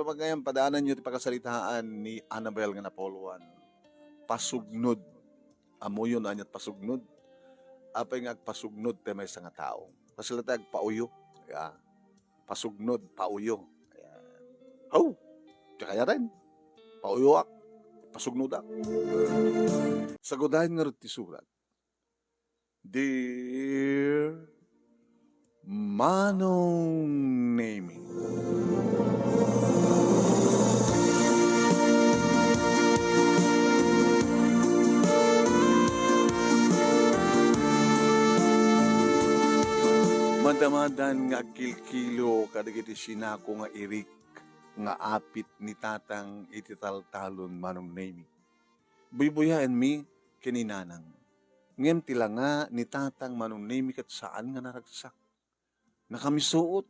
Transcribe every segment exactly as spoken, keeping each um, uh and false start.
Pagayam, padaananyo ti pakasaritaan ni Annabel nga Napoleon. Pasugnod. Ammoyo no aniat pasugnod? Apay nga agpasugnod ti maysa nga tao? Kasla ti agpauyo. Ya. Pasugnod, pauyo. Ayan. Haw! Diak kayat. Pauyoak. Pasugnodak. Sagudayen ngarud ti surat. Dear Manong Nemi. Madamadan nga agkilkilo kadagiti sinako nga irik nga apit ni Tatang iti taltalon, Manong Nemi. Buybuyaenmi ken ni Nanang. Ngem ti langa ni Tatang, Manong Nemi, ket saan nga naragsak. Nakamisuot.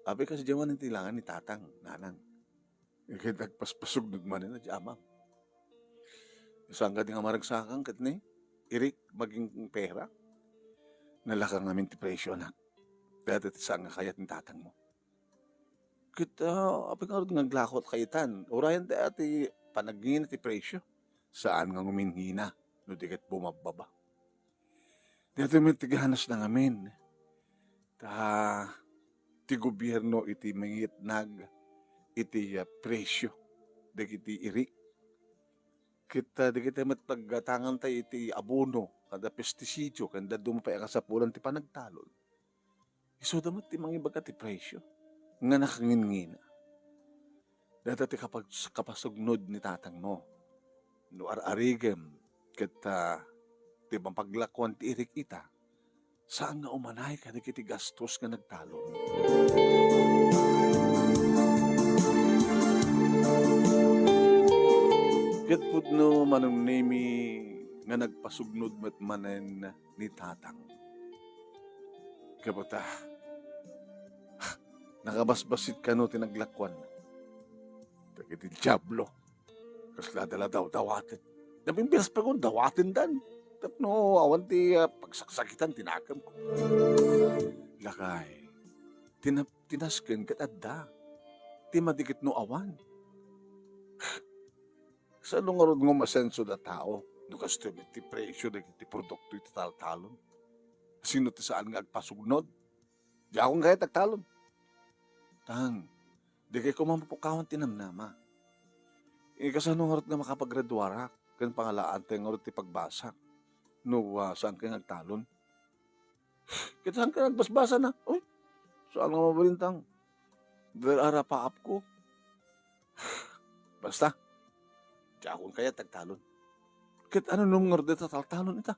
Apay, kasdiay manen ti langa ni Tatang, Nanang? Ket agpaspasugnod manen a di amam. Saan kadi nga maragsakan ket ni irik, maging pera? Nalaka ngamin ti presyo, anak. Dayta ti saan nga kayat ni Tatangmo. Ket, ah, apay ngarud nga aglakoak kaitan? Urayen ti, ah, ti panagngina ti presyo. Saan nga nguminngina no di ket bumabbaba. Daytoy met ti ganasna ngamin. Ta ti gobierno iti mangitnag iti, ah, presyo dagiti irik. Ket, ah, dagiti met paggatanganta iti abono, kada pestisidio, ken dadduma pay a kasapulan ti panagtalon. Isuda met ti mangibaga ti presyo nga nakanginngina. Dayta ti kapag-, kapasugnod ni Tatangmo. No ar-arigem ket, ah, ti mapaglakuan ti irik ita, saan nga umanay kadagiti gastos nga nagtalon. Ket pudno, Manong Nemi, nga nagpasugnod met manen ni Tatang. Kabuta, nakabasbasit kano ti naglakuan. Dagiti Diablo, kasla da la dawdawaten. Napimpinas pay ko dawatendan. Tapno awan ti, ah, pagsaksakitan ti nakemko. Lakay, ti na-, ti nasken ket adda. Ti madi ket no awan. Saan ngarud nga umasenso da tao no kastoy met ti presyo dagiti produkto iti taltalon? Sino ti saan nga agpasugnod? Diakon kayat agtalon. Tang, di kay koma mapukawan ti namnama. Eh, kasano ngarud nga makapagraduarak ken pangalaantay ngarud ti pagbasak no, ah, saan kay nga agtalon? Ket saan ka nagbasbasa na? Uy, saan nga mabalintang? Dal arapaap ko. Basta, diakon kayat agtalon. Ket ano ngarud dayta taltalon ita?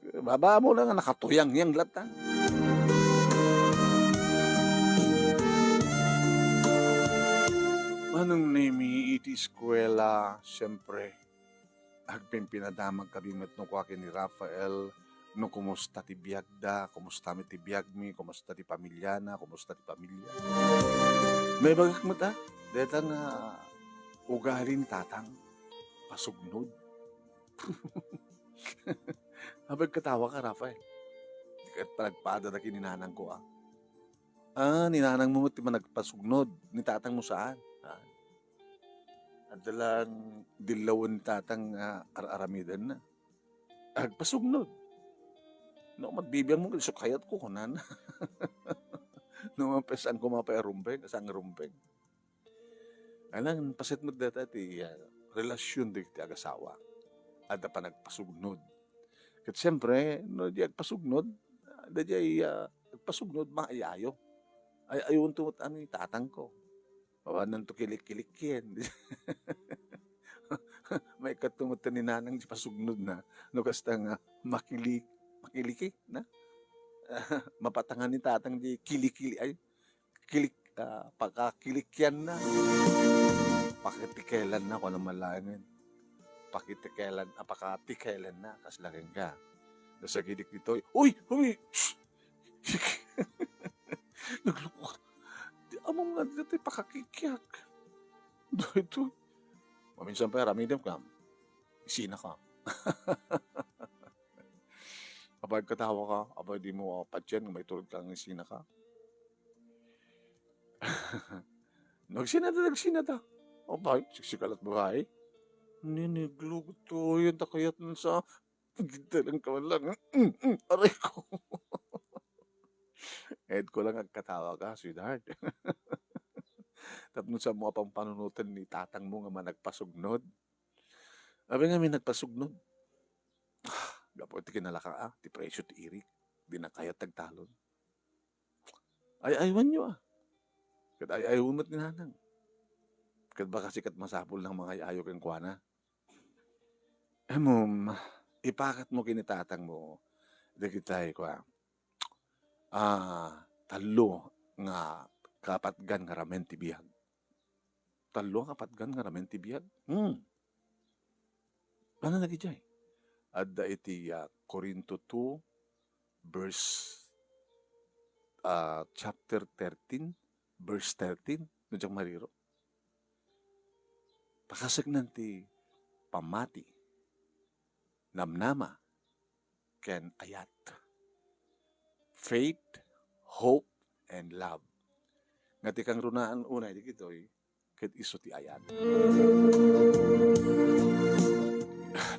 Baba mo na nga nakatuyangyang latta. Manong Nemi, iti eskwela, siyempre, agpimpinadamag kami met no kua ken ni Rafael, no kumusta ti biagda, kumusta met ti biagmi, kumusta ti pamiliana, kumusta ti pamilia. Maibagak met, ah, dayta nga ugali ni Tatang, pasugnod. Apay, agkatawa ka, Rafael? Di ka panagpada da ken ni Nanangko, ah. Ah, ni Nanangmo met ti managpasugnod, ni Tatangmo saan? Ah. Adda lang dillawen ni Tatang nga ar-aramidenna. Agpasugnod. No, magbibiangmo ket isu kayatko, kunana. No, mapesan ko mapay a rumbeng, saan nga rumbeng. Alang, paset met dayta ti, ah, relasyon dagiti agasawa. Adda panagpasugnod. Ket siyempre, no di agpasugnod, adda diay, ah, agpasugnod, maayayo. Ay-ayonto met ni Tatangko. Awananto kilikkilikien. Maikatto met ni Nanang di pasugnodna. No kasta nga, makili-, makiliki na. Mapatangan ni Tatang di kilikili. Ay, kilik-, ah, pakakilikianna. Pakitikelanna, kuan a malaengen. Pakitikelan-, ah, pakatikelanna, kasla kenka. Nasagidik ditoy, "Uy! Uy! Shh!" Naglukot. Di amam nga ditoy pakakikiak. Daytoy. Maminsan pay aramidem kam. Isina ka. Apay, agkatawa ka, apay, di mo, ah, patien nga maiturod ka nga isina ka. Nagsinada, nagsinada. Abay, siksikalat babae. Ninigluto, yun, takayat na sa, giddalan ka man lang. Aray ko. Ed ko lang agkatawa ka, sweetheart. Tapno sa mo apang panunutan ni tatang mo nga managpasugnod. Abi nga may nagpasugnod. Gapu ti kinalaka, ah, ti presyo ti irik. Di na kayat tagtalon. Ay-aywanyo, ah. Ket ay-aywan met ni nanang. Ket baka sikat masapul nang mangay-ayo kenkuana. Amom, ipakatmo ken ni tatangmo dagitay kua, ah, tallo nga kapatgan nga ramen ti biag. Tallo nga kapatgan nga ramen ti biag? Hmm. Ano dagijay? Adda iti, ah, Corinto two, verse, ah, chapter thirteen, verse thirteen, no diak mariro. Pakaseknan ti pammati, namnama, ken ayat. Faith, hope, and love. Nga ti kangrunaan unay dagitoy, ket isu ti ayat.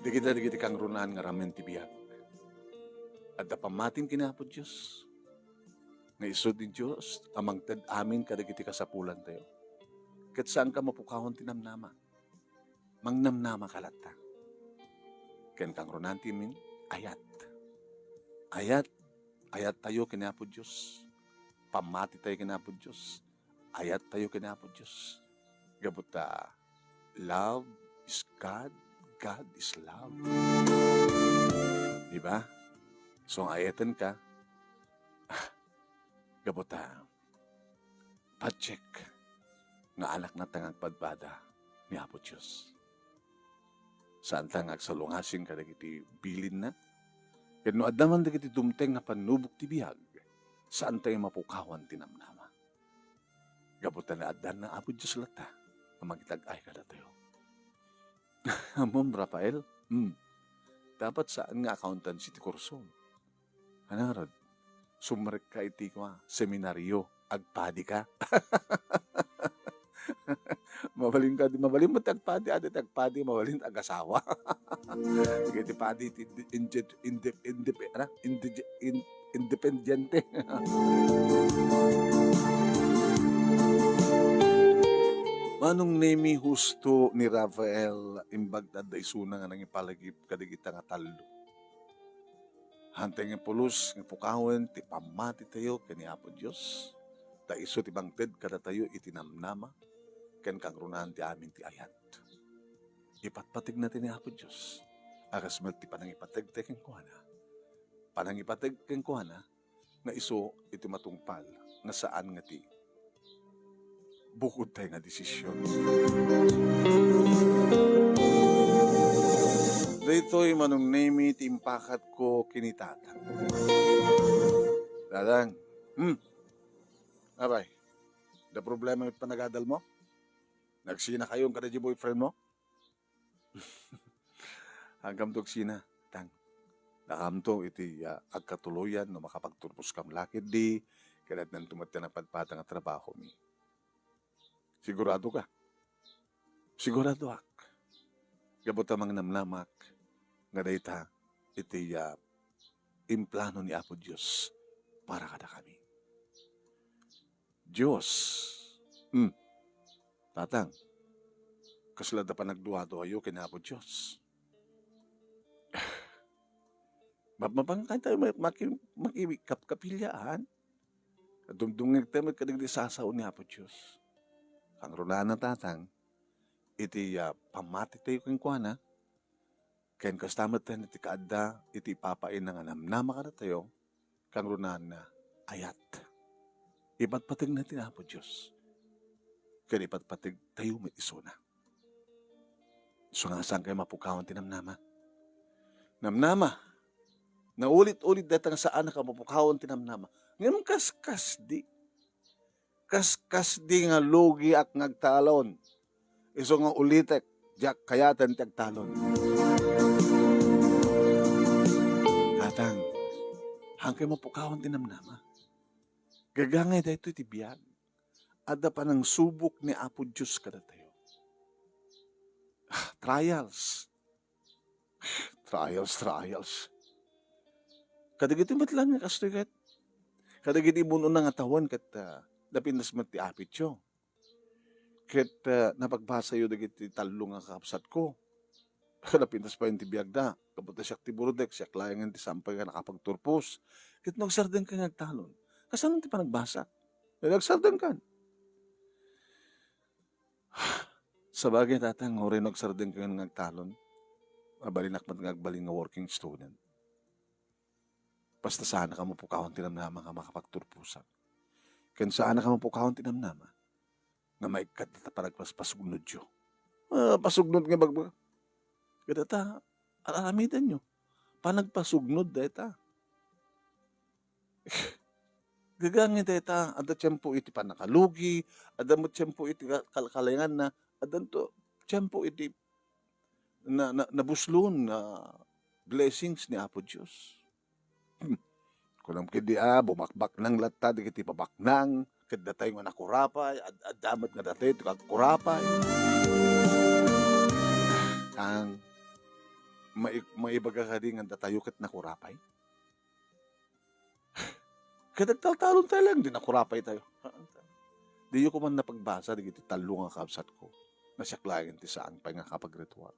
Dagita dagiti kangrunaan nga ramen ti biag. Adda pammatin ken Apo Dios. Nga isu ti Dios a mangted amin kadagiti kasapulantayo. Ket saanka mapukawan ti namnama. Mangnamnama ka latta. Ken kangrunaan ti min, ayat. Ayat, ayattayo ken Apo Dios. Pammatitayo ken Apo Dios. Ayattayo ken Apo Dios. Gapu ta, love is God, God is love. Di ba? So, nga ayaten ka, gapu ta, patsek nga anakna ta nga agpadpada ni Apo Dios. Saanta nga agsalungasing kadagiti bilinna. Ket no adda man dagiti dumteng nga pannubok ti biag, saantayo mapukawan ti namnama. Gapu ta naaddanna Apo Dios latta nga mangitag-ay kadatayo. Ammom, Rafael? Hmm. Dapat saan nga accountancy ti kurso. Ano ngarud? Sumrekka iti kua, seminario, agpadika. Mabalin ka, mabalin mo ti agpadi, adi ti agpadi, mabalin ti agasawa. Sige, ti padi, ti indi-, indi-, indi-, indi-, ano? Indi-, in-, independiente. Manong Nemi, husto ni Rafael, imbag ta adda isuna nga nangipalagip kadagita nga tallo. Hantay nga pulos nga pukawen ti pammatitayo ken ni Apo Dios, ta isu ti mangted kadatayo iti namnama ken kangrunaan ti amin ti ayat. Ipatpategna ti ni Apo Dios a kas met ti panangipategtayo kenkuana. Panangipateg kenkuana nga isu iti matungpal nga saan nga ti bukodtayo nga desisyon. Daytoy, Manong Nemi, ti impakatko ken ni Tatang. Tatang, hmm, apay, da problema iti panagadal mo? Nagsinakayon kada di boyfriend mo? Agkamto agsina, Tang. Nakamto iti, ah, agkatuloyan no makapagturposkam la ketdi, ket addanto met ti napadpada nga trabahomi. Sigurado ka? Siguradoak. Gapu ta mangnamnamak nga dayta iti, ah, implano ni Apo Dios para kadakami. Dios. Hmm. Tatang, kasla da panagduaduayo ken Apo Dios. Map-, mapanka tayo, ma-, maki-, makikapkapilian. Dumdumngeg tayo met kadagiti sasao ni Apo Dios. Kangrunaan, Tatang, iti, ah, pammatitayo kenkuana, ken kasta met ti kaadda iti ipapaayna nga namnama kadatayo, kangrunaan, ayat. Ipatpategna ti Apo Dios. Ken ipatpategtayo met isuna. Isu nga saankayo mapukawan ti namnama. Namnama. Naulit-ulit dayta nga saanka mapukawan ti namnama. Ngem kaskasdi. Kaskasdi nga lugiak nga agtalon. Isu nga ulitek, diak kayaten ti agtalon. Tatang, haankayo mapukawan ti namnama. Gagangay daytoy ti biag. adda panangsubok ni Apo Dios kadatayo. Trials. Trials, trials. Kadagiti met laeng nga kastoy ket, kadagiti immun-una nga tawen ket, ah, napintas met ti apityo. Ket, ah, napagbasayo dagiti tallo nga kakabsatko. Napintas pay ti biagda. Gapu ta siak ti burdek, siak laengen ti sampay nga nakapagturpos. Ket no agsardengka nga agtalon, kasano ti panagbasa? Ket agsardengkan. Sabagay, tatang, uray no agsardengka nga agtalon, mabalinak met nga agbalin nga working student. Basta saanka mapukawan ti namnama nga makapagturposak. Ken saanka mapukawan ti namnama nga maikkat dita panagpaspasugnodyo. Ah, pasugnod nga bagbaga. Kadata, ar-aramidenyo. Panagpasugnod dayta. Gagangay dayta, adda tiempo iti pannakalugi, adda met tiempo iti ka-, kalkalayanganna, addanto tiempo iti na, na, nabuslon nga blessings ni Apo Dios. Hmm. Kunam ketdi a, bumakbaknang latta dagiti babaknang, ket datayo nga nakurapay, ad-, adda met nga datayo ti agkurapay. Ang mai-, maibaga kadi nga datayo ket nakurapay? Ket agtaltalon tayo laeng, di nakurapay tayo. Diyo koman napagbasa dagiti tallo nga kabsatko nga siak laeng ti saan pay nga kapagritual.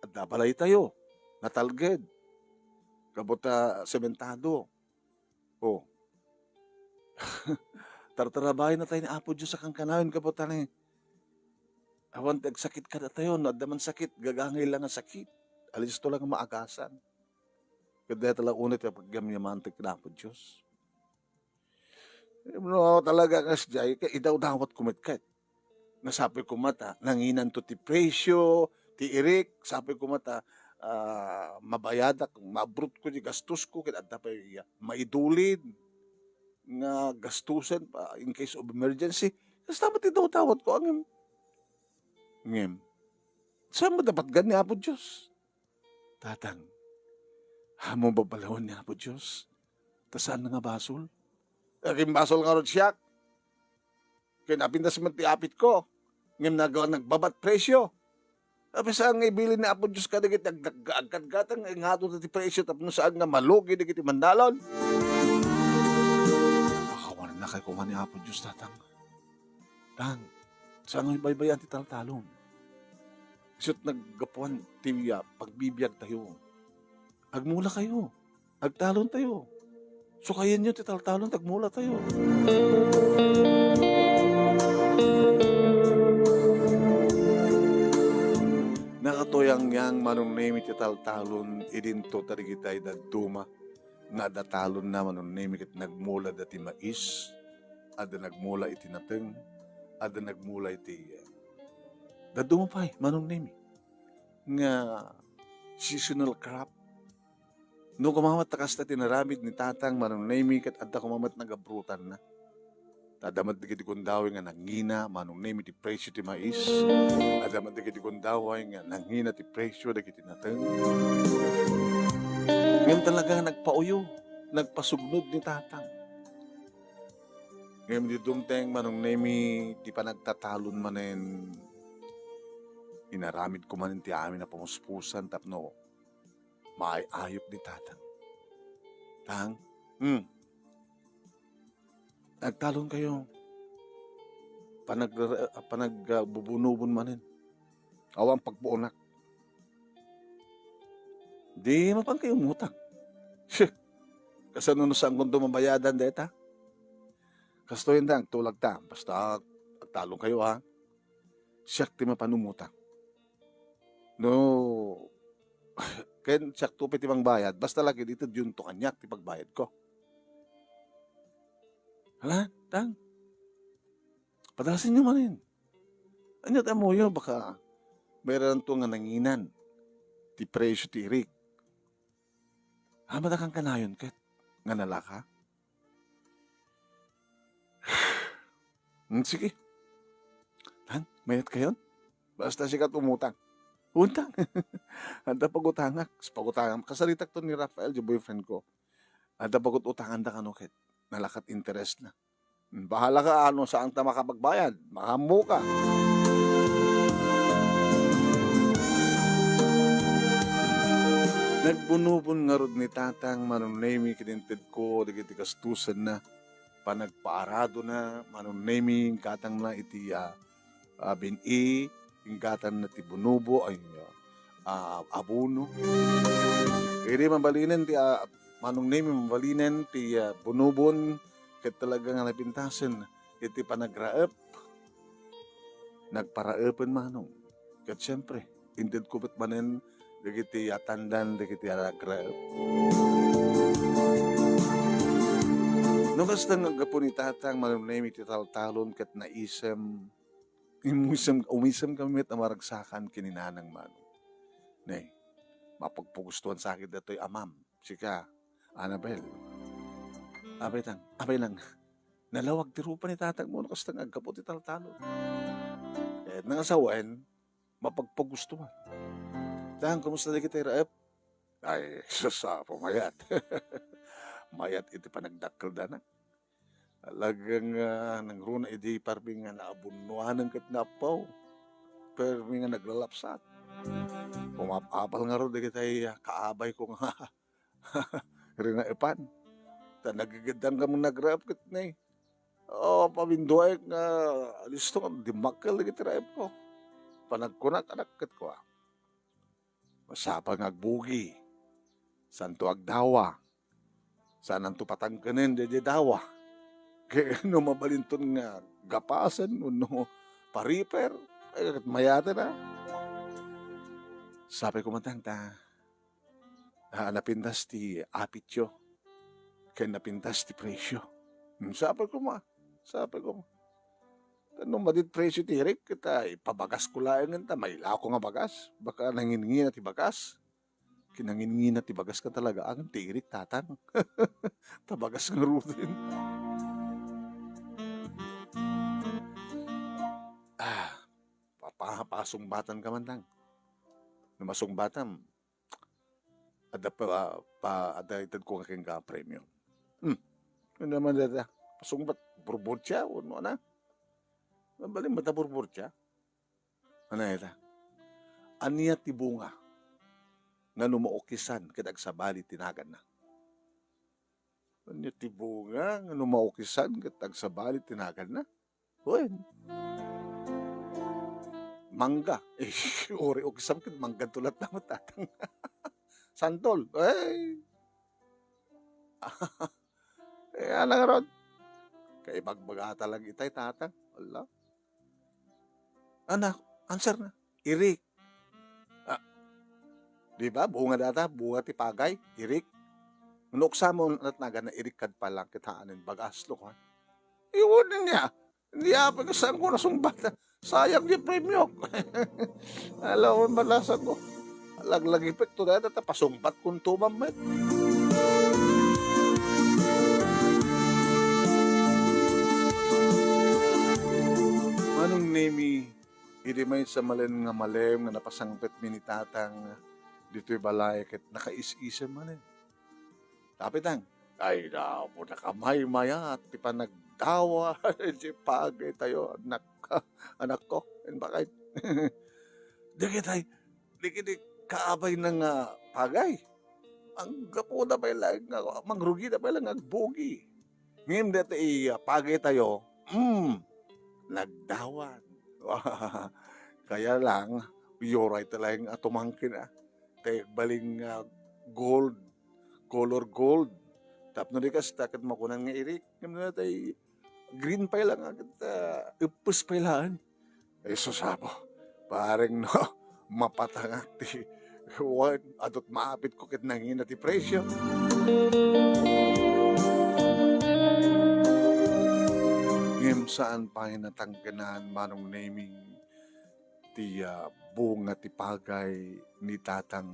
Adda balay tayo, natalged. Gapu ta sementado. Oh. Tartarabayen tayo ni Apo Dios a kankanayon gapu ta ni, awan ti agsakit kadatayo, no adda man sakit, gagangay la nga sakit. Alisto la nga maagasan. Ket dayta la unay ti pagyamyamantek ken Apo Dios. No, talaga nga sadiay, ket idawdawatko met ket. Nga sapay koma ta nanginanto ti presyo ti irik, sapay koma ta, ah, mabayadak, maabrutko ti gastosko, ket adda pay, ah, maidulin nga gastusen pa in case of emergency. Kasta met ti dawdawatko, ngem, ngem, saan met a patgan ni Apo Dios? Tatang, ammom babalawen ni Apo Dios, ta saan nga basol. Agimbasol ngarud siak. Ken napintas met ti apitko, ngem nag-, nagbabat presyo. Apay saan nga ibilin ni Apo Dios kadagiti ag-, ag-, aggatgatang nga ingato ti presyo tapno saan nga malugi dagiti mandalon? Pakawanennakay koma ni Apo Dios, tatang. Tang, saan nga ibaybay-an ti taltalon? Isu't naggapuan ti, ah, pagbibiag tayo. Agmula kayo. Agtalon tayo. Sukayenyo ti taltalon, agmula tayo. Nakatuyang-yang Manong Nemi ti taltalon, idinto ta digitay dadduma nga adda talonna Manong Nemi ket nagmula da ti mais, adda nagmula iti nateng, adda nagmula iti, ah, dadduma pay Manong Nemi nga seasonal crop. No koma met ta kasta ti inaramid ni Tatang Manong Nemi ket adda koma met nagabrutanna. Adda met dagiti gundaway nga nangina Manong Nemi ti presyo ti mais. Adda met dagiti gundaway nga nangina ti presyo dagiti nateng. Ngem talaga nga nagpauyo, nagpasugnod ni Tatang. Ngem di dumteng Manong Nemi ti panagtatalon manen inaramid ko manen ti amin a pamuspusan tapno maay-ayop ni Tatang. Tang? Hmm. Agtalon kayo. Panag-, panag-, ah, bubunubon manen. Awan pagpuonak. Di mapan kayo umutang. Shit. Kasano no saan kunto mabayadan deta? Kastoy, agtulag ta. Basta agtalon kayo, ha? Siak ti mapan umutang. No, ken siakto pay ti mangbayad, basta la ket itedyo kaniak ti pagbayadko. Hala, tang. Padasenyo manen. Ania ti ammoyo, baka mairanto nga nanginan ti presyo ti irik. Amat a kankanayon ket nga nalaka? Hmm, sige. Tang, mayat kayon? Basta sika ti umutang. Utang. Adda pagutangak. Pagutangak. Kasaritak to ni Rafael, ti boyfriend ko. Adda pagut-utanganda kano ket nalakat interest na. Bahala ka, ano, saan ta makapagbayad? Makaammo ka. Nagbunobon ngarud ni Tatang Manong Nemi ket intedko dagiti gastusenna, panagpaaradona, Manong Nemi, inggatangna iti, ah, ah, bin-i, inggatangna ti bunobo, ay, ah, abono. Idi mabalinen ti, ah, Manong Nemi, mabalinen ti, ah, bunobon, ket talaga nga napintasen iti panagraep. Nagparaepen Manong. Ket siempre, intedko met manen dagiti atandan dagiti anagraep. No kasta nga aggapu ni Tatang Manong Nemi ti taltalon ket naisem, imusem, umisem kami met a maragsakan ken ni Nanang Manong. Ne, mapagpagustuan sa akin datoy, amam, sika, Annabel. Apay tang, apay lang. Nalawag ti rupa ni tatangmo no kasta nga aggapu ti taltalon. Ket nangasawen, mapagpagustuan. Tang, kumusta dagiti raep? Ay, sus, apo, mayat. Mayat iti panagdakkeldana. Talagang, ah, nangruna idi parmi nga naabunnuanen ket naappaw. Parmi nga naglalapsat. Umap-apal ngarud dagiti, ah, kaabayko nga rinaepan. Ta nagigeddangka met nagraep ket ne, o, paminduaek nga listo nga dimmakkel dagiti raepko. Panagkunak, anak, ket kua, masapul nga agbugi. Saanto agdawa. Saanto patangkenen daydiay dawa. Ket no mabalinton nga gapasen wenno pariper, ay, ket mayaten a. Sapay koma tang ta, ah, napintas ti apityo, ken napintas ti presyo. Hmm, sapay koma, sapay koma. Ta no madi ti presyo ti irik, ket, ah, ipabagasko laengen ta mailako nga bagas. Baka nanginngina ti bagas. Ket nanginngina ti bagas ka talaga, ngem ti irik, tatang. Ta bagas ngaruden. Ah, papa-, pasungbatan ka man lang. No masungbatam, adda pa, pa, adda itedko nga kenka a premio. Hmm. Ano naman data? Pasungbat, burburtia, o ano na? Mabalin, mata burburtia. Ano ita? Ania ti bunga nga no maukisan ket agsabali ti naganna? Ania ti bunga nga no maukisan ket agsabali ti naganna? Wen. Mangga. Eh, uri ukisam ket mangga tulat na tatang. Santol. Ay. Eh, ano nga ron? Kaibagbagata lang itay, tatang. Wala. Anak, answer na. Irik. Ah, di ba? Bunga data, bunga ti pagay, irik. No uksamon, natnagan na irik kad palangkit haanen, bagas, lo, ha? Iwan niya. Hindi apa ka saan ko nasungbat. Sayang di premio. Alam mo, malasa ko. Laglagipek to data, ta pasungbat kong tumam met. Manong Nemi, idi maysa malen nga malem nga napasangpet mi ni tatang ditoy balay ket nakaisisem manen. Tapitang, ay, napo, nakamaymayat ti panagdawa ti pagay tayo, anak, anakko, and bakit? Dagitay, dagiti kaabay na nga pagay. Ang gapu na pay lang nga, mangrugi na pay lang nga agbugi. Ngem dati, ah, pagay tayo, mm, nagdawan. Kaya lang, uray ta lang atumangkin, ah. Kay baling, ah, gold, color gold. Tapno di kasta, ket makunan nga irik. Ngem natay, green pay lang, ah, ket, ah, eppes pay laeng. Ay, sus, apo. Pareng no, mapatangak ti wen, adut maapit ko ket nangina ti presyo. Ngem saan pay natangkenan, Manong Nemi, ti, ah, bunga ti pagay ni tatang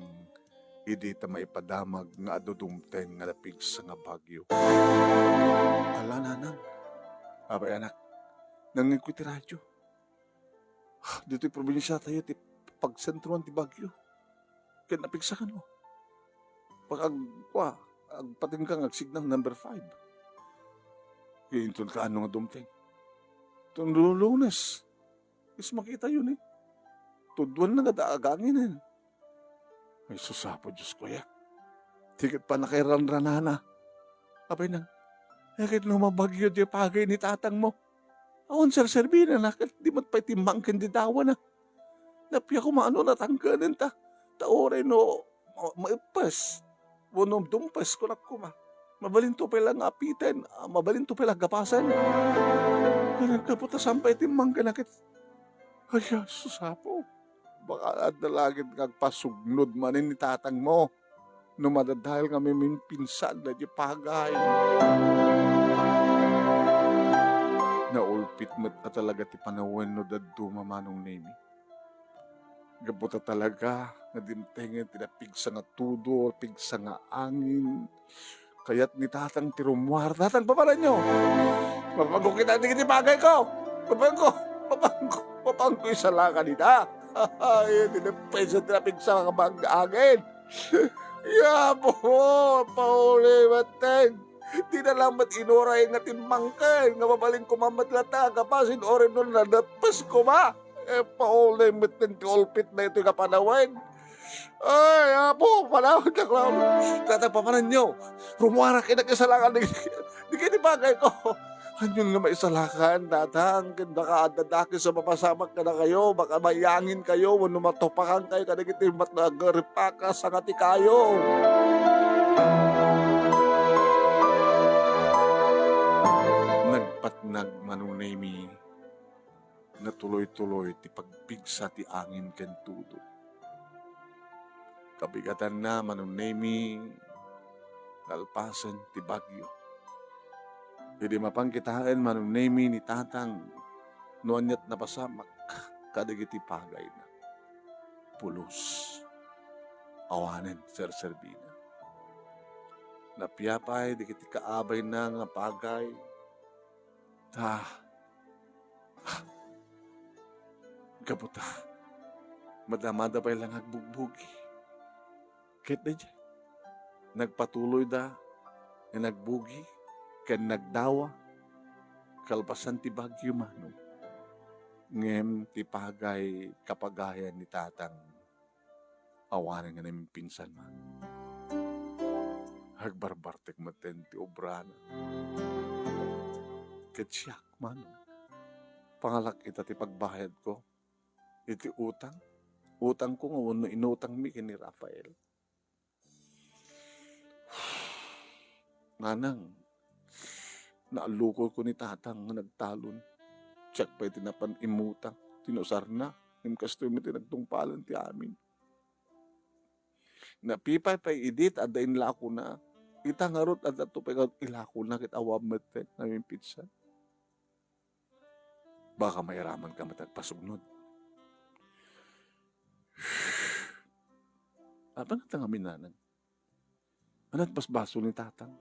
idi ta maipadamag nga adu dumteng nga napigsa nga bagyo. Ala, nanang, apay, anak, nangngegko iti radio. Ditoy probinsia tayo ti pagsentroan ti bagyo. Ket napigsa kano. Pag ag-, kua, agpatingka nga agsignal number five. Inton kaano nga dumteng? Ton Lunes, is makitayo ni. Tuduan na nga da aganginen. Ay, sus, Apo Dios ko, ya. Ti ket pannakairanranana. Apay nang, eh, ket no mabagyo ti pagay ni tatang mo. Awan serserbina na, ket di met pay timmang ken di dawana. Napia koma no natangkenen ta. Ta uray no ma-, maippes, wenno dumppes, kunak koma. Mabalinto pay la nga apiten, ah, mabalinto pay la gapasen. Ngem gapu ta saan pay timmang ken ket, ay, sus, Apo. Baka adda la ket nga agpasugnod manen ni tatang mo. No madadael nga mimimpinsan daydi pagay. Naulpit met a talaga ti panawen no dadduma, Manong Nemi. Gapu ta talaga nga dimtengen ti napigsa nga tudo, pigsa nga angin. Kayat ni tatang ti rummuar. Tatang, papananyo? Mapanggok ita dagiti pagayko. Mapanggok, mapanggok, mapanggok isalakan ita. Ay, ti napigsa, ti napigsa nga bag-, angin. Ya, Apo, pauli maten. Di na lang met inuray nga timmangken, nga mabalin koma met latta, gapasin uray no nadapes koma. Eh, pauli met ti ulpit daytoy nga panawen. Ay, Apo, panawid na, Claudio. Tatang, papananyo. Rummuarak, inakisalakan, di, di kay ti bagayko. Anian nga maisalakan, Tatang, ket baka adda dakes a mapasamak kadakayo, baka mayangin kayo, wenno matupakan kayo kadagiti mat-, nagaripaka sangati kayo. Nagpatnag Manong Nemi, natuloy-tuloy ti pagpigsa ti angin ken tudo. Kabigatanna, Manong Nemi, nalpasen ti bagyo. Idi mapan kitaen, Manong Nemi, ni Tatang, no aniat napasamak kadagiti pagayna. Pulos. Awanen serserbina. Napia pay dagiti kaabayna nga pagay. Ta, gapu ta, madamada pay la nga agbugbugi. Ket daydiay, nagpatuloyda nga nagbugi ken nagdawa kalpasan ti bagyo, Manong. Ngem ti pagay kapagayan ni Tatang, awanen nga namimpinsan, Manong. Agbarbartek metten ti obrana. Ket siak, Manong, pangalak ita ti pagbayadko iti utang, utangko nga wenno inutangmi ken ni Rafael. Nanang, naallukoyko ni Tatang nga nagtalon. Siak pay ti napan immutang, ti inusarna, ngem kastoy met ti nagtungpalan ti amin. Napipay pay idi ta adda inlakona. Ita ngarud, adda to pay ngarud ilakona ket awan met ti namimpinsan. Baka mairamanka met agpasugnod. Apay nga ta ngamin, Nanang? Aniat basbasol ni Tatang?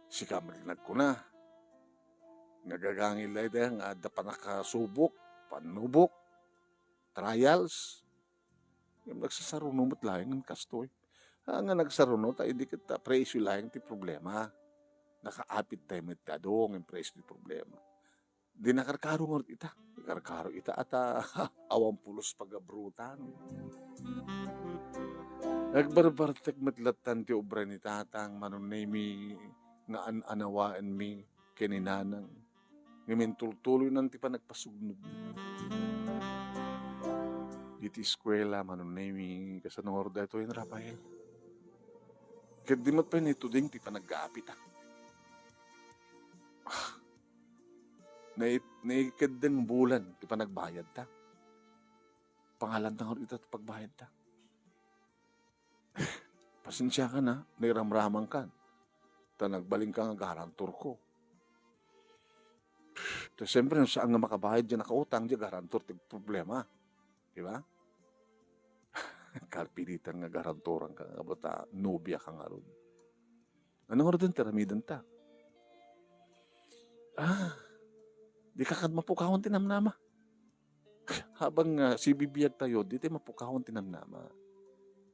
Sika met nagkuna. Nagagangil dayta nga adda pannakasubok, pannubok, trials. Ngem nagsasaruno met laeng nga kastoy. Ah, nga nagsaruno ta idi ket, ah, presyo laeng ti problema. Nakaapit tayo met ti adu ngem presyo ti problema. Di nakarkaro ngarud ita. Karkaro ita ata awan pulos pagabrutan. Nagbarbartek met lattan ti obra ni Tatang Manong Nemi nga an-anawaenmi ken ni Nanang. Ngem intultuloynan ti panagpasugnod. Iti eskuela, Manong Nemi, kasano ngarud daytoy ni Rafael? Ket di met pay naituding ti panaggaapita. Ah, nai-, naikeddeng bulan ti panagbayadta. Pangalanta ngarud ita ti pagbayadta. Pasensiakan a, nairamramankan. Ta nagbalinka nga garantorko. Ta siyempre, no saan nga makabayad diay nakautang, diay garantor ti problema. Di ba? Kalpilitan nga garantoranka nga gapu ta nobiaka ngarud. Ano ngarud ti aramidenta? Ah, dika ket mapukawan ti namnama. Habang, ah, sibibiagtayo, di tayo mapukawan ti namnama.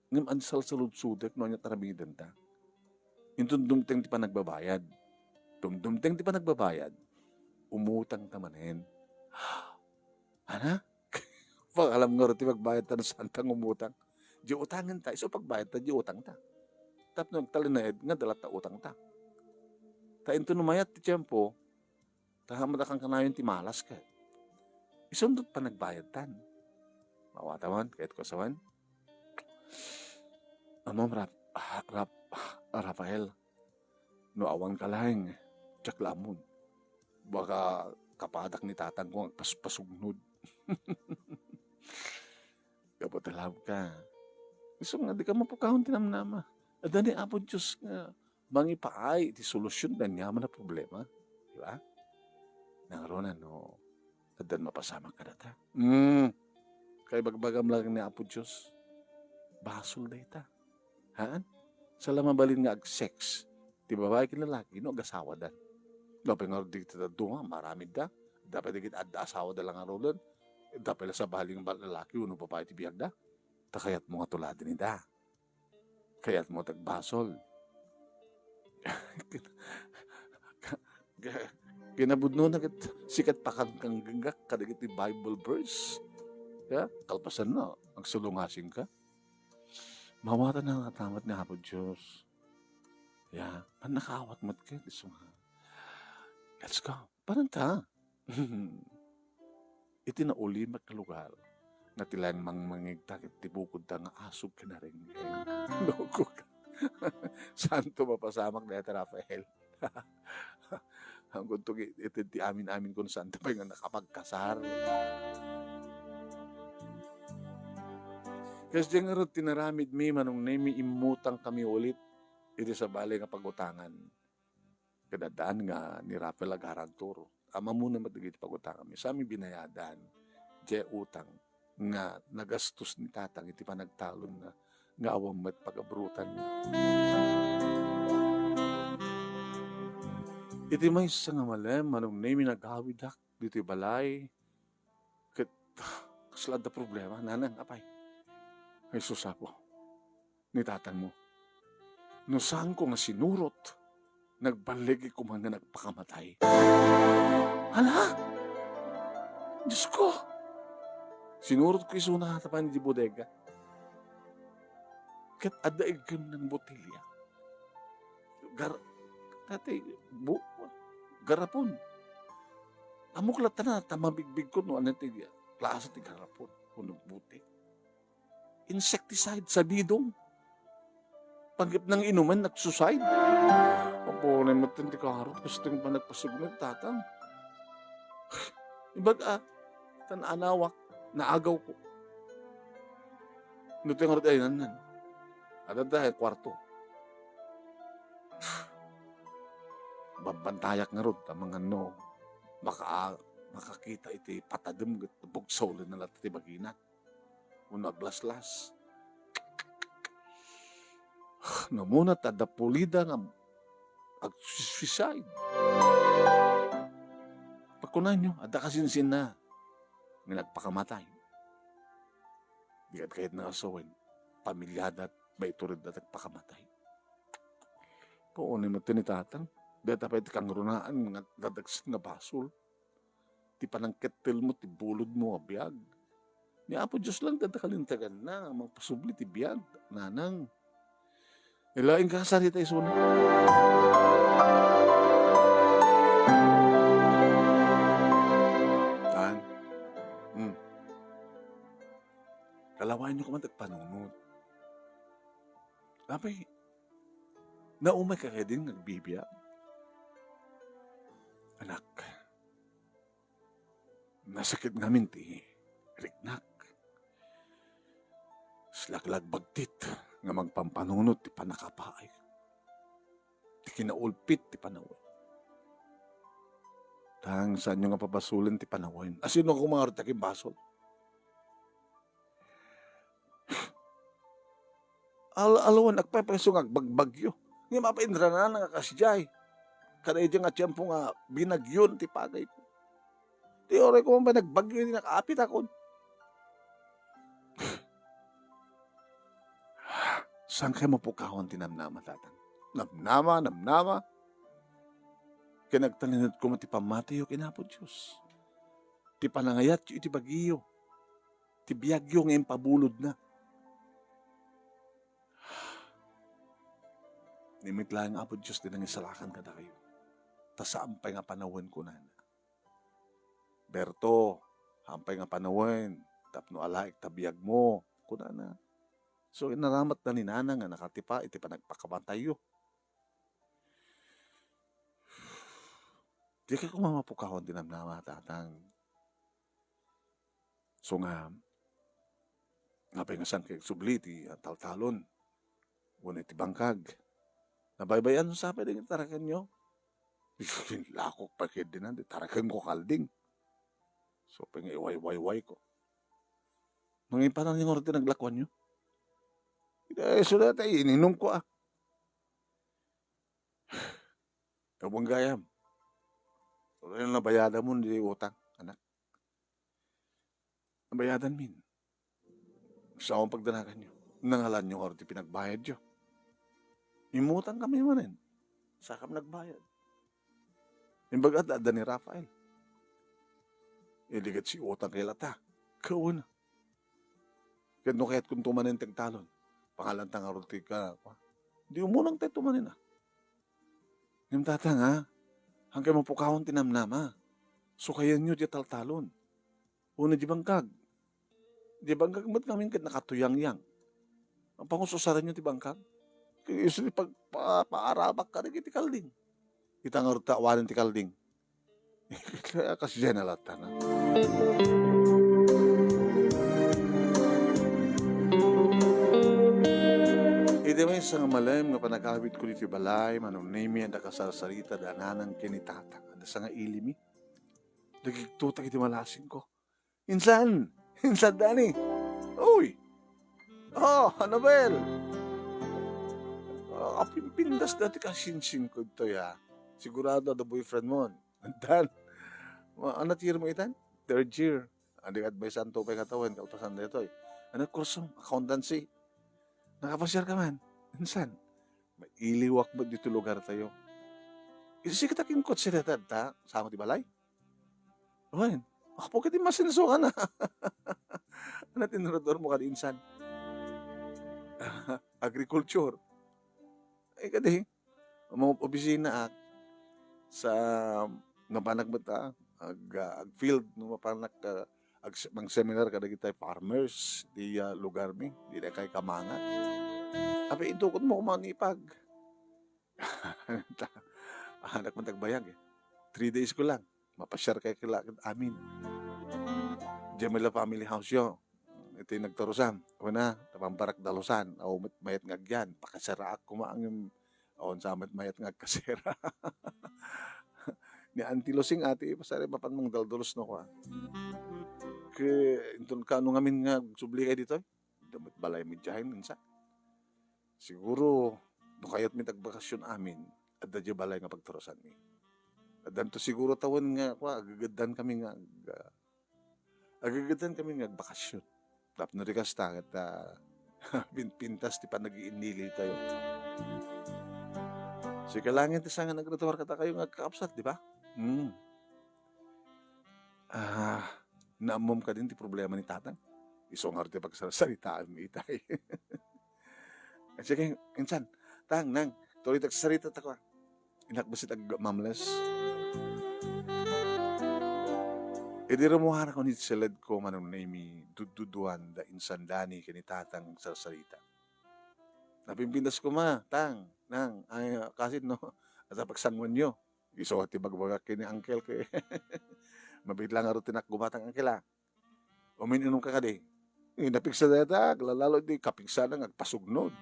Ngem agsalsaludsodek no ania ti aramidenta. Inton dumteng ti panagbabayad, Dumdumteng ti panagbabayad, umutangta manen. Ana? Pakalam ngarud ti pagbayadta no saanta nga umutang. Di utangen ta, isu pagbayadta, di utangta. Tapno agtalinaed nga dalatta utangta. Ta inton no mayat ti tiempo, ta haanmo a kankanayon ti malas ket. Isunto ti panagbayadtan. Mawata man, kayatko a sawen. Ammom, Rap-, Rap-, Rafael, no awanka laeng, diak la ammon. Baka kapadak ni tatangko nga agpas-, pasugnod. Gapu ta love ka. Isu nga, dika mapukawon ti namnama. Adda ni Apo Dios nga mangipaay iti solusyon ti aniaman a problema. Di ba? Nangruna no, addan mapasamak kadata. Hmm. Kay bagbagam lang ni Apo Dios. Basol dayta. Haan? Saan la mabalin nga ag-sex ti babai ken lalaki no agasawadan. Dapat nga dagiti dadduma, maramidda. Dapat dagiti adda asawada la ngaruden. Dapat la sabali nga lalaki wenno babai ti biagda. Ta kayatmo nga tuladen ida. Kayatmo ti agbasol. Ka-, ka-, kinapudnona ket sika ti pakangkanggengak kadagiti Bible verse. Ya, kalpasanna, agsulongasingka. Mawatan nga atamad ni Apo Dios. Ya, pannakaawat met ket isu nga. Let's go. Parenta. Iti naulimek nga lugar, nga ti laeng mangmangngegta ket ti bukodda nga asug ken arengreng. Loko ka. Saanto mapasamak dayta, Rafael. Hanggang to, iti ti amin-amin kun saanta pay nga nakapagkasar. Kas di ngarud ti naramidmi, Manong Nemi, immutangkami ulit iti sabali nga pagutangan. Ket addaan nga ni Rafael a garantor. Ammona met dagiti pagutanganmi. Saanmi binayadan diay utang nga nagastos ni tatang iti panagtalonna nga awan met pagabrutan. Iti maysa nga malem, Manong Nemi, nagawidak ditoy balay. Ket kasla adda problema, Nanang, apay? Ay, sus, Apo. Ni tatangmo. No saanko nga sinurot, nagballigko man nga nagpakamatay. Hala? Diosko! Sinurotko isuna ta pay idiay bodega. Ket adda iggemna nga botelya. Gar-, dati, bu-, garapon. Ammok latta na, ta mabigbigko no ania ti klase ti garapon. Wenno bote. Insecticide, sabidong. Pagipnang inumen, nagsuicide. Apo, naimatan ti karot, kastoy nga panagpasugno, tatang. Imbag a, tan-anawak, naagawko. No ti ngarud ay nannan. Adda dayta kwarto. Babbantayak ngarud, ta mangan no, maka-, makakita iti patadem ket bugsaw na latta ti bagina. Wenno aglaslas. Namuna ta adda pulida nga agsuicide. Pakunanyo, adda kasinsinna nga nagpakamatay. Di ket kayatna nga sawen, pamilyada ket baitoridda ti agpakamatay. Puonen met ni tatang, dayta pay ti kangrunaan nga nadagsen nga basol. Ti panangkettelmo ti bulodmo a biag. Ni Apo Dios lang ti adda kalinteganna a mangpasubli ti biag, nanang. Ilaing ka, sarita isuna. Tan. Hmm. Kalawayen yo koma ti agpanunot. Apay, naumay ka kadi nga agbibiag? Anak, nasakit ngamin ti riknak. Siak la agbagtit nga mangpampanunot ti pannakapaay. Ti kinaulpit ti panawen. Tan, saanyo nga pabasolen ti panawen. Asino koma ngarud ti agimbasol? Al-, alwan, agpayso nga agbagbagyo. Ngem apay inrananak nga kasdiay? Kada idiay nga tiempo nga binagyon ti pagayko. Ti uray koma pay nagbagyo, idi nakaapitakon. Saan kay mapukawan ti namnama, tatang? Namnama, namnama. Ken agtalinaed koma ti pammatiyo ken Apo Dios. Ti panangayatyo iti bagiyo. Ti biagyo nga impabulodna. Ni met laeng Apo Dios ti nangisalakan kadakayo. Ta saan pay nga panawen kunana. Berto, saan pay nga panawen, tapno alaek ta biagmo, kunana. So, inaramatna ni Nana nga nakatipa iti panagpakamatayyo. Dika koma mapukawan ti namnama, Tatang. So nga, apay nga saan kay agsubli ti, ah, taltalon wenno iti bangkag? Nabaybay-an sa pay dagiti tarakenyo? Lakok pay ketdi nan, ti tarakenko kalding. So, pay nga iwaywaywayko. Mangipanan nga ti naglakuanyo? Ita, isu dayta, ininumko, ah. Abang gayam. Ano yung nabayadam mo, di utang, anak? Nabayadan min. Sa akong pagdanaganyo, nangalanyo nga ti pinagbayadyo. Imutang kami manen. Sakam nagbayad. Imbaga, adda ni Rafael. Idigat si utang kay lata. Kawan. Ket no kayat kun tumanen ti agtalon, pangalanta nga rod ti ka, di umunang tayo tumanen, ah. Ngem, Tatang, ah, hangkay mapukawan ti namnama. Sukayanyo ti taltalon. Wenno di bangkag. Di bangkag met ngamin ket nakatuyangyang. Ang pangususaranyo ti bangkag. Kay isu ti pag-, pa-, paarabak kadagiti kalding. Ita nga rod ta awanen ti kalding. Kaya kas general ta na. Iti maysa nga malem nga panagawidko ditoy balay, Manong Nemy, adda kasarsarita da nanang ken ni Tatang. Adda sa nga ilimi. Nagigtutak iti malasingko. Insan! Insan Dani! Uy! Oh, Annabel! Ah, apimpindas dati ka sinsing ko ito, ya. Sigurado, the boyfriend mo. Dan, ma-, ano year mo itan? Third year. Andi ka advice ang tupay nga tawen, kalpasan da ito, eh. Ano kurso? Accountancy. Nakapasiar ka man? Insan? Mailiwak mo dito lugar tayo. Isi kita king kotse na ta, sa mo ti balay? Wen, apo kadi masenso ka na. Ano tinurudur mo kadi insan? Agriculture. Ay, kadi, mga opisina ak, sa mapanak met, ah, ag, ah, ag field, no, mapanak, ah, ag, mang seminar kadagiti farmers, di, ah, lugar mi, di na kay kamangan. Abi, intukod mo kumanipag. Anak man tagbayag, eh. Three days ko lang. Mapasiar kay kila amin. Diyan may la family house yo. Iti nagtarusan. Una, tapambarak dalusan. Aw, met mayat nga agyan. Pakaseraak kuma ang, awan sa met mayat nga agkasera. Ni Auntie Lusing ati, pasari mapan mang daldalos no kwa. Ke, inton kano ngamin nga subli kay ditoy? Damit balay mi diay, minsan. Siguro, no kayat mi tagbakasyon amin, adda diay balay nga pagtarusan mi. Addanto siguro tawen nga, kwa, agageddan kami nga, ag-, agageddan kami nga agbakasyon. Tapno di kasta, ket, ah, pinpintas ti panagiinnili tayo. Sika langit ti sanga nagratuar kata kayo nga agkakapsat, di ba? Hmm. Ah, naammom kadin ti problema ni Tatang? Isu ngarud ti pagsarsaritaan mi itay. Sige, insan, Tang, Nang, tuloy ti agsarita ta kua. Innak basit agmamles. Idi rummuarak iti siledko, Manong Nemy, dudduduan da insan Dani ken ni Tatang agsarsarita. Napimpintas koma, Tang, Nang, ay, kasin, no? Ata pagsanguanyo. Isu ti bagbagak ken ni Uncle ke. Mabiit la ngarud ti nakgumatang, Uncle, ah. Umin-inom ka kadi. Eh, napigsa dayta, aglalalo di kapigsa na nga agpasugnod.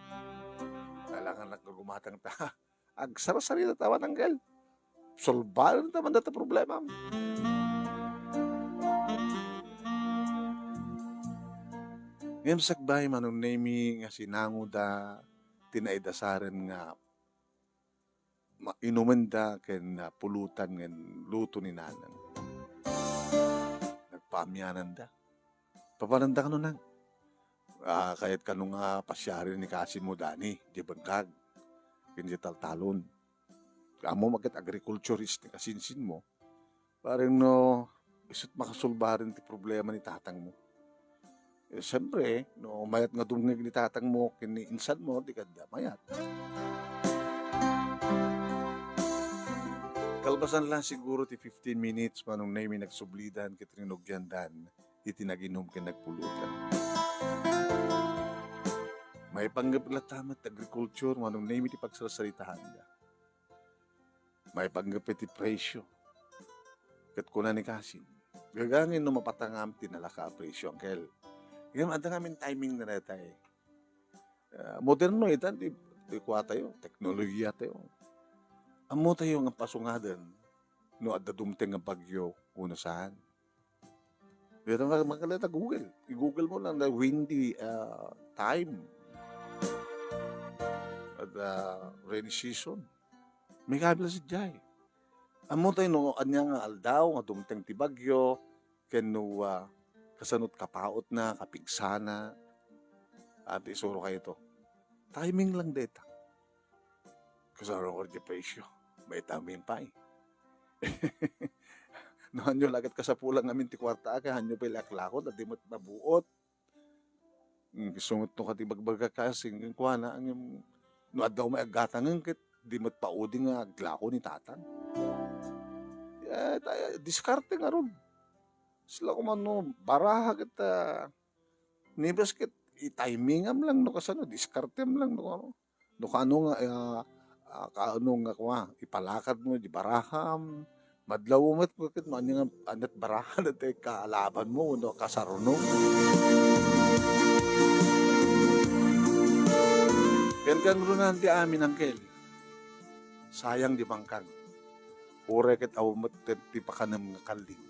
Kailangan naggumatang ta. Agsarsarita ta awan, Uncle. Solbaen ta man data problema. Ngem sakbay, Manong Nemy, nga sinangoda ti naidasaren nga ma-, inumenda ken, ah, pulutan nga luto ni Nanang. Nagpaamiananda. Papananda kano, Nang? Ah, kayat kano nga pasiaren ni kasin mo, Dani, di bengkag. Ken di taltalon. Ammom a ket agriculturist ti kasinsinmo, bareng no isut' makasolbaren ti problema ni tatangmo. Eh, siyempre, no mayat nga dumngeg ni tatangmo ken ni insanmo, di kadi mayat. Kalpasan la siguro ti fifteen minutes, Manong Nemy, nagsublidan ket rinugiandan iti naginum ken nagpulutan. Maipanggep latta met ti agriculture, Manong Nemy, ti pagsarsaritaanda. Maipanggep iti presyo. Ket kuna ni Kasin, "Gagangin no mapatangam ti nalaka a presyo, Uncle." Ngem adda ngamin timing na dayta, eh. Ah, moderno itan ti, ti kuatayo, teknolohiya tayo. Ammo tayo nga pasungaden no adda dumteng nga bagyo wenno saan. Dito nga, magkala ta Google. I-Google mo lang na windy, ah, time. At, ah, rainy season. May kabil sadiay. Ammo tayo no, ania nga aldaw nga dumteng ti bagyo, ken no, ah, kasano't kapautna, kapigsana, at isuro kayo to. Timing lang deta. Kasano ko di presyo? May timing pa eh. No, hanyo la ket kasapulan ngamin ti kuarta, kay hanyo pay laklakon, a di met mabuot. Mm, isu met no kadi bagbaga kasi, kuana, ngem no adda umay aggatangen ket di met paudi nga aglako ni tatang. Eh, ta-, diskarte ngarud. Sila kuman no, baraha ket, ah, ni bes ket i-timingam lang no kasano, diskartem lang no ano. No kaano nga, ah, ah, kaano nga kua, ipalakad mo di baraham, madlaw met ket no ania nga, ania't baraha dayta kaalaban mo wenno kasaruno. Ken kangrunan ti amin, Uncle. Sayang di bangkag. Uray ket awan met ti pakanem nga kalding.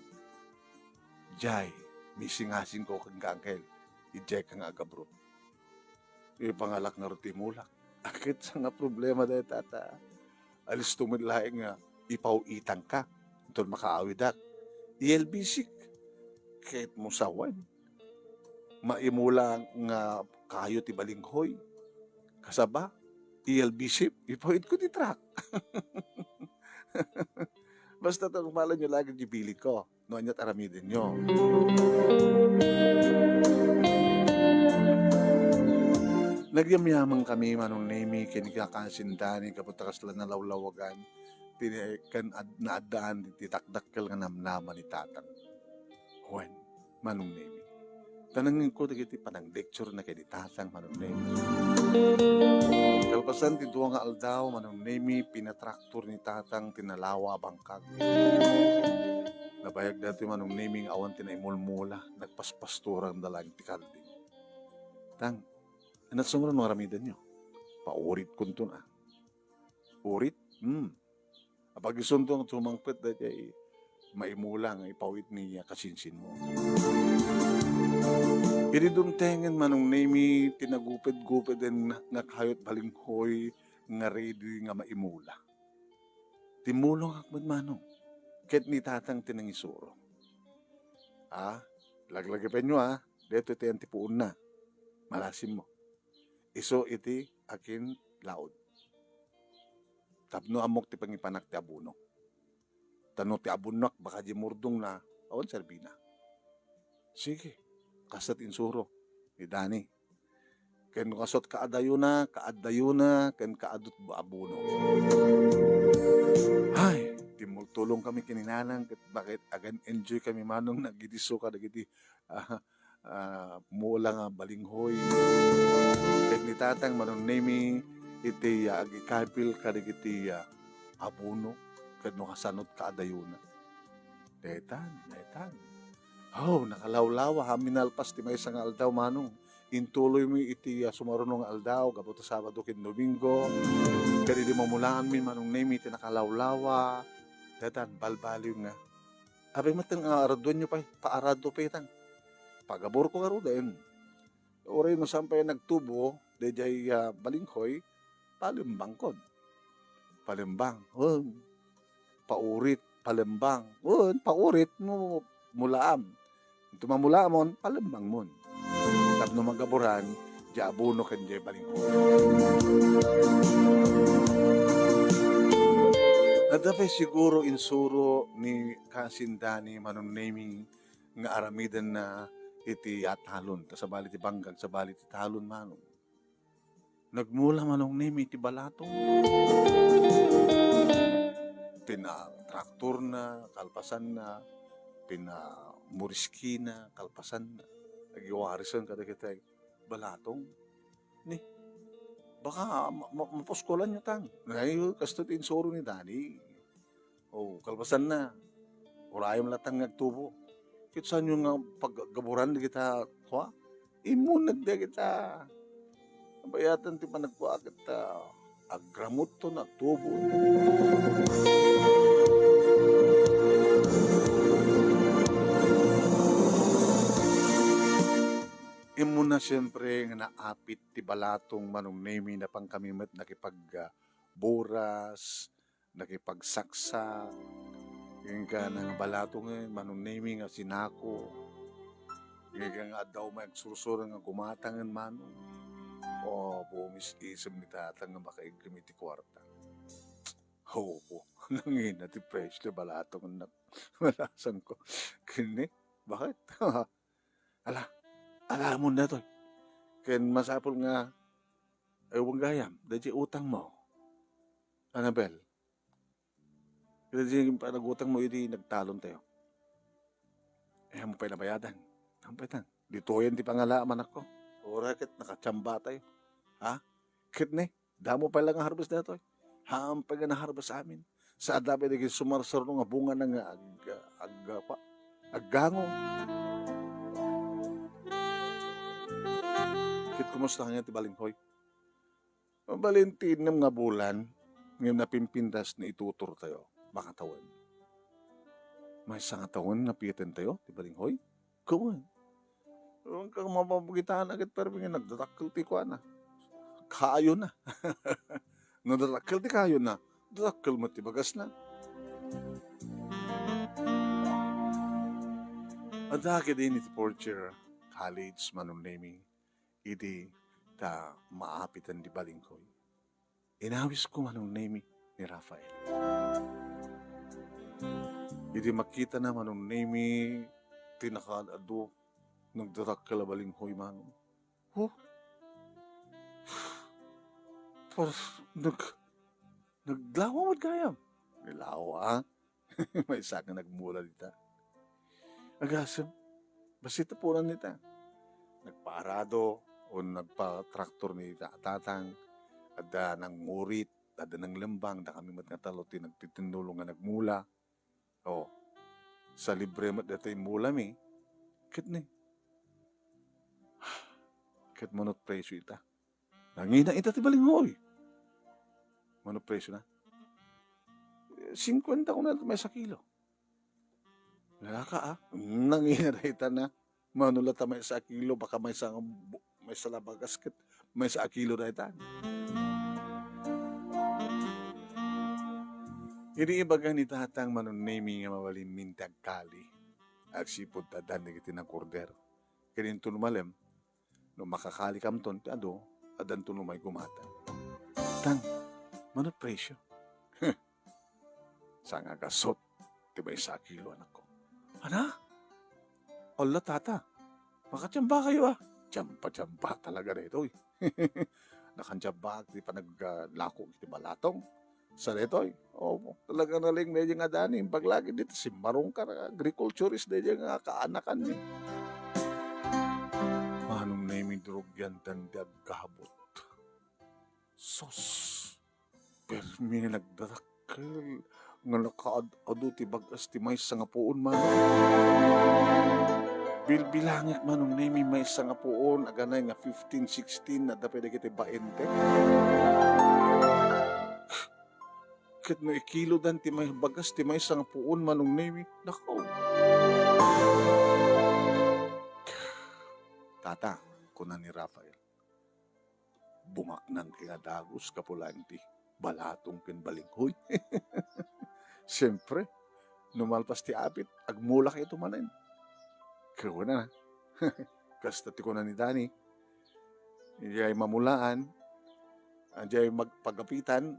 Jay, misingasingko kenka, Uncle. Idiay ka nga agabrot. Ipangalak ngarud ti imulak. Ket sa nga problema dayta, ta. Alisto met laeng nga ipaw-itangka. Inton makaawidak. I L B C. Ket mo sawen. Maimula nga kayo ti balinghoy. Kasaba, I L B C, ipaw-itko ti truck. Basta tungpalenyo lagi ti bilin ko. No ania't aramidenyo. Nagyamyaman kami, Manong Nemy, ken ni Kasin Dani, gapu ta kasla nalawlawagan ti ken ad-, naaddaan ti dakdakkel nga namnama ni Tatang. Wen, Manong Nemy. Tanangko dagiti pananglecture na ken ni Tatang, Manong Nemy. Kalpasan ti dua nga aldaw, Manong Nemy, pinatraktor ni Tatang ti nalawa a bangkag. Nabayag daytoy, Manong Nemy, nga awan ti naimulmula, nagpaspastoranda laeng ti kalding. Tang, ania ti sumrek no aramidenyo? Pauritkonton a. Urit? Hmm. Apag isunto nga sumangpet daydiay maimula nga ipawit ni, ah, kasinsinmo. Idi dumtengen, Manong Nemy, ti naguped-gupeden nga kayot balinghoy nga ready nga maimula. Timmulongak met, Manong, ket ni Tatang ti nangisuro. Ah, laglagipenyo, ah, daytoy ti antipuonna. Malasimmo. Isu iti akin laod. Tapno ammok ti pangipanak ti abono. Ta no ti abonnak baka di murdongna, awan serbina. Sige, kasat insuro ni Dani. Ken no kasut kaadayona, kaaddayona, ken kaadut abono. Ay, timmultulong kami ken ni Nanang, ket bakit agan enjoy kami, Manong, nagidisyo kadagiti, ah, ah, mula nga balinghoy. Ket ni Tatang, Manong Nemy, iti, ah, agikapil kadagiti, ah, abono, ket no kasanot kaadayona. Daytan, daytan. Oh, nakalawlawa, ha, minalpas ti maysa nga aldaw, Manong. Intuloymi iti, ah, sumaruno nga aldaw, gapu ta Sabado ken Domingo. Ket idi mamulaanmi, Manong Nemy, ti nakalawlawa, daytan, balbaliw nga. Apay met nga araduenyo pay, paarado pay tan. Pagaburko ngaruden. Uray no saan pay nagtubo, daydiay, ah, balinghoy, palembangkon. Palembang, wen. Paurit, palembang, wen. Paurit no mulaam. Inton mamulaamon, palembangmon. Tapno magaburan, di abono ken di balinghoy. Adda pay siguro insuro ni Kasin Dani Manong Nemi nga aramidenna iti atalon, ta sabali ti bangkag, sabali ti talon, Manong. Nagmula Manong Nemi iti balatong. Pina-traktorna, kalpasanna, pina-muriskina, kalpasanna. Agiwarisen kadagiti balatong. Ni, baka ma-, ma-, mapuskulanyo tang. Ay, kastoy ti insuro ni Dani. O, kalpasanna, urayem latta nga agtubo. Ket saanyo nga paggaburan dagita, kua? Immuneg dagita. Bayatan ti panagkua ket, ah, agramutton, agtubo. Immuna, siempre, nga naapit ti balatong Manong Nemi, napan kami met nakipag, ah, buras, nakipagsaksak, inka nga balatong, eh, Manong Nemi nga sinako, inka nga adda umay agsursuro nga gumatangen, Manong. O, bumis-isem ni Tatang nga makaiggem iti kuarta. Opo, nangina ti presyo ti balatong, anak. Malasan ko. Kini, bakit? Ala, alamon daytoy. Ken masapul nga, eh, awan gayam, daydiay utangmo. Annabel, daydiay panagutangmo idi nagtalon tayo. Eh, ammom pay nabayadan. Ammom pay tan. Ditoyen ti pangalaam, anakko. Uray ket nakatiamba tayo. Ha? Ket ne, damo pay la nga harvest daytoy. Haan pay nga na-harvest amin. Sa adda pay dagiti sumarsaruno nga bungana nga ag-, ag-, apa, aggango. Ket kumusta nga ti balinghoy? Mabalin ti innem nga bulan, ngem napimpintas ni itutur tayo. Baka tawen. Maysa nga tawen nga piyeten tayo, ti balinghoy? Kawen. Awan ka mapapagitana ket permi nga nagdadakkel ti kuana. Kayona. No dadakkel ti kayona, dadakkel met ti bagasna. Adda ketdi ni ti fourth year college, Manong Nemi, idi ta maapiten ti balinghoy. Inawisko Manong Nemi ni Rafael. Idi makitana Manong Nemi ti nakaad-adu, nagdadakkel a balinghoy, Manong. Huh? Tapos, nag-, naglawa met gayam. Nilawa, ah. Maysa nga nagmula dita. Agasem, bassit ti punan nita. Nagpaarado o nagpatraktor ni ta-, tatang, adda nangngurit, adda nanglembang, dakami met nga tallo ti nagtitinulong nga nagmula. O, sa libre met daytoy mulami, ket ni. Ket manut presyo ita. Nangina ita ti balinghoy. Mano presyo na? Singkuenta kuna ti maysa kilo. Nalaka, ah. Nangina dayta na. Mano la ta maysa a kilo, baka maysa nga bu-, maysa la bagas ket maysa a kilo dayta. Idi ibaga ni Tatang Manong Nemi nga mabalin min ti agkali, agsipud ta addan dagiti nag-order. Ket inton malem, no makakalikamton ti adu, addanton umay gumata. Tang, mano presyo? Sangagasut ti maysa a kilo, anakko. Ana? Ala, tata, makatiamba kayo, ah. Tiamba-tiamba talaga daytoy. Nakantiamba ti panag-, ah, lako iti balatong. Sa daytoy, opo, talaga naleng daydiay nga adani. Imbag lagi dita, simmarong ka na, agriculturist daydiay nga kaanakan mi. Manong Nemi, durog yan dan di aggabut. Sus! Permi nga nagdadakkel nga nakaad-adu ti bagas ti maysa nga puon, Manong. Bilbilangek, Manong Nemi, maysa nga puon, aganay nga fifteen, sixteen, adda pay dagiti baente. Ket no ikilodan ti may bagas ti maysa nga puon, Manong Nemi, nakaw. Tata, kuna ni Rafael, bumaknang nga dagus gapu laeng ti balatong ken balinghoy. Siempre, no malpas ti apit, agmulak ito manen. Kuna, kasta ti kuna ni Dani, ijay mamulaan, ijay magpagapitan,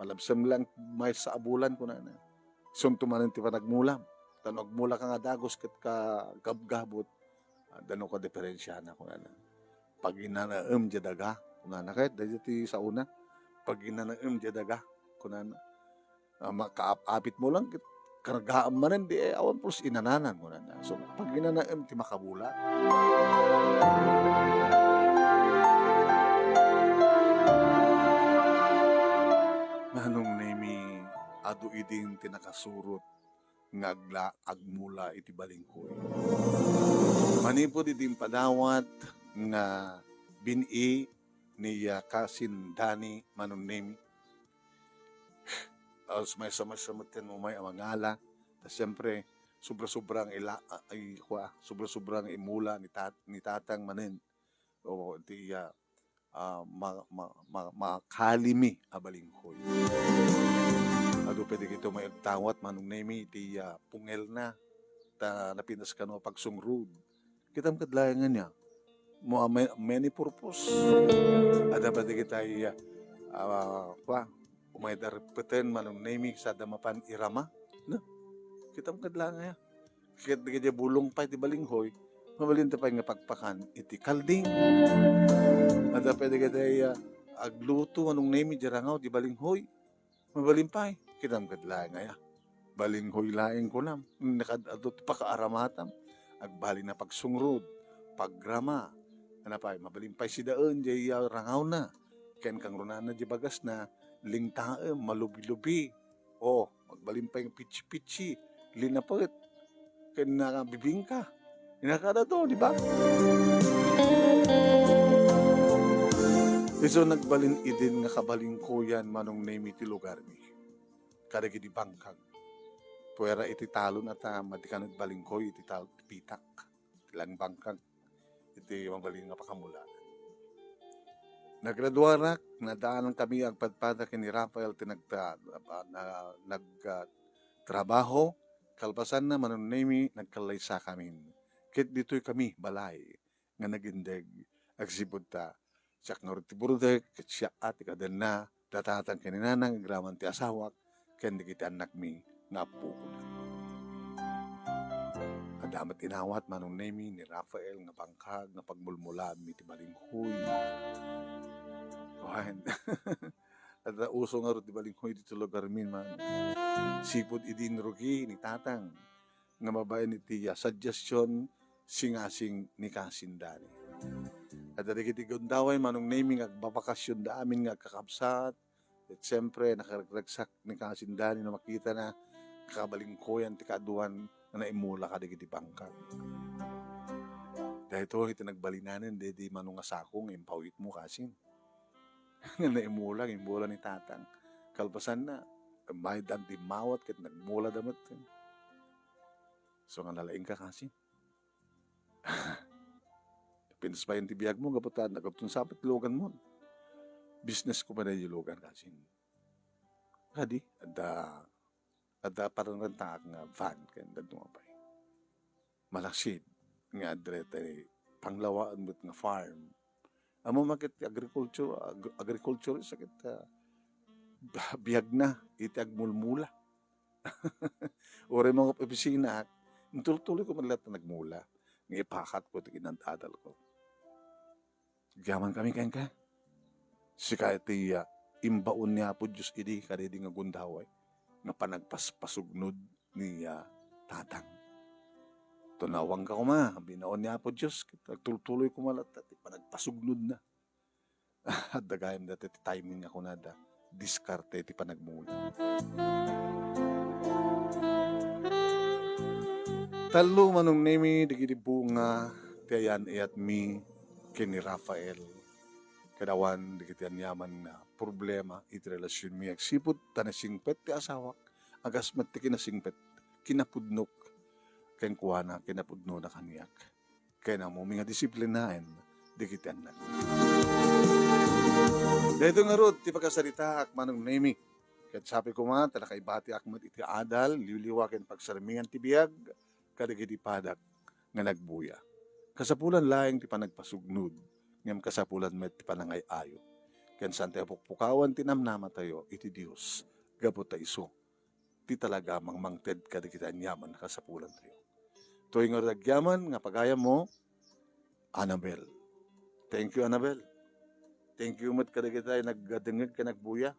Malabsem lang maysa a bulan, kunana. Isunto manen ti panagmulam. Ta no agmulaka nga dagus ket kagabgabut, adda no kadiperensiana, kunana. Paginanaem diay daga, kunana. Ket dayta ti saona, paginanaem diay daga, kunana. Ah, makaap-apitmo lang ket kargaam manen, di, eh, awan pulos inananan, kunana. So, paginanaem ti makabulat. Manong Nemi, adu idin ti nakasurot nga agla-, agmula iti balinghoy. Manipud idi impadawat nga bin-i ni, ah, Kasin Dani, Manong Nemi, as maysa-maysa met ti umay a mangala. Ta siyempre, sobra-sobra nga ila-, ay, kua, sobra-sobra nga imula ni tat-, ni tatang manen. O, ti, ah, ah, ma-, ma-, ma-, makalimi a balinghoy. Adu pay dagiti umay agtawat, Manong Nemi, ti, ah, pungelna. Ta napinas kano a pagsungrod. Kitam ket laeng ania. Mo-, ma-, many purpose. Adda pay dagiti, ah, kua, umay da reppeten, Manong Nemi, sada mapan irama. No? Kitam ket laeng aya. Ket dagiti bulong pay ti balinghoy, mabalinta pay nga pakpakan iti kalding. Adda pay dagiti, ah, agluto, Manong Nemi, diay rangaw ti balinghoy. Mabalin pay, kitam ket laeng aya. Balinghoy laeng kunam. Nakad-adu ti pakaaramatam. Agbalin a pagsungrod, pagrama. Ano pay, mabalin pay sidaen diay, ah, rangawna. Ken kangrunana diay bagasna, lingtaem, malubi-lubi. O, agbalin pay nga pitsi-pitsi, linapet. Ken nakabibingka. Inakada to, di ba? Isu nagbalin idin nga kabalingkoyan, Manong Nemi, ti lugarmi. Kadagidi bangkag. Puera iti talon a ta, madi kano balingkoy iti tal-, pitak. Ti laeng bangkag. Iti mabalin nga pakamula. Nagraduarak, nadaanan kami agpadpada ken ni Rafael ti nagta-, na, nag, ah, trabaho. Kalpasanna, Manong Nemi, nagkallaysa kami. Ket ditoy kami, balay, nga nagindeg, agsipud ta, siak ngarud ti burdek, ket siak a ti kadenna, da tatang ken ni nanang, agraman ti asawak, ken dagiti annakmi nga appokonan. Adda met inawat, Manong Nemi, ni Rafael nga bangkag nga pagmulmulaanmi ti balinghoy. Wen, adda uso ngarud ti balinghoy ditoy lugarmi, Manong. Sipud idi inrugi ni tatang nga mabain iti, ah, suggestion singasing ni Kasin Dani. Adda dagiti gundaway, Manong Nemi, nga agbabakasionda amin nga agkakabsat, ket siempre, nakaregragsak ni Kasin Dani no makitana kabalingkoyan ti kaaduan nga naimula kadagiti bangkag. Daytoy iti nagbalinanen, daydi mano nga sako nga impawitmo, Kasin. Nga naimula, imula ni tatang. Kalpasanna, may dagdi mawat ket nagmula da met. So nga nalaingka, Kasin. Pinuspayan ti biagmo, gapu ta nagkapton sapet luganmo. Business ko pa na lugan, Kasin. Kadi, adda, adda parang rentaak nga van, ken daduma pay. Malaksid nga adda daytay panglawaen met nga farm. Ammom a ket agriculture, ag-, agriculturist a ket, ah, biagna iti agmulmula. Uray mga opisina, intultuloy ko met laeng ti nagmula nga ipakat ko ti kinad-adal ko. Agyaman kami kenka. Sika ti, ah, imbaon ni Apo Dios idi kadaydi nga gundaway nga panagpaspasugnod ni, ah, tatang. Tunawangka koma, binaon ni Apo Dios, ket agtultuloy koma latta ti panagpasugnodna. Adda gayam dayta ti timing a kunada, diskarte ti panagmula. Tallo, Manong Nemi, dagiti bunga ti ayan-ayatmi ken ni Rafael. Kadawan dagiti aniaman nga problema iti relasionmi agsipud ta nasingpet ti asawak, a kas met ti kinasingpet, kinapudnok kenkuana, kinapudnona kaniak. Ken ammomi nga disiplinaen dagiti annak. Daytoy ngarud ti pakasaritaak, Manong Nemi. Ket sapay koma ta nakaibatiak met iti adal, liwliwa ken pagsarmingan ti biag kadagiti padak nga nagbuya. Kasapulan laeng ti panagpasugnod, ngem kasapulan met ti panangay-ayo. ken saantayo pukpukawan ti namnamatayo iti Dios gapu ta isu ti talaga mangmangted kadagiti aniaman a kasapulantayo. Toy ngarud agyaman nga pagayammo, Annabel. Thank you, Annabel. Thank you met kadagiti nagdengngeg ken nagbuya.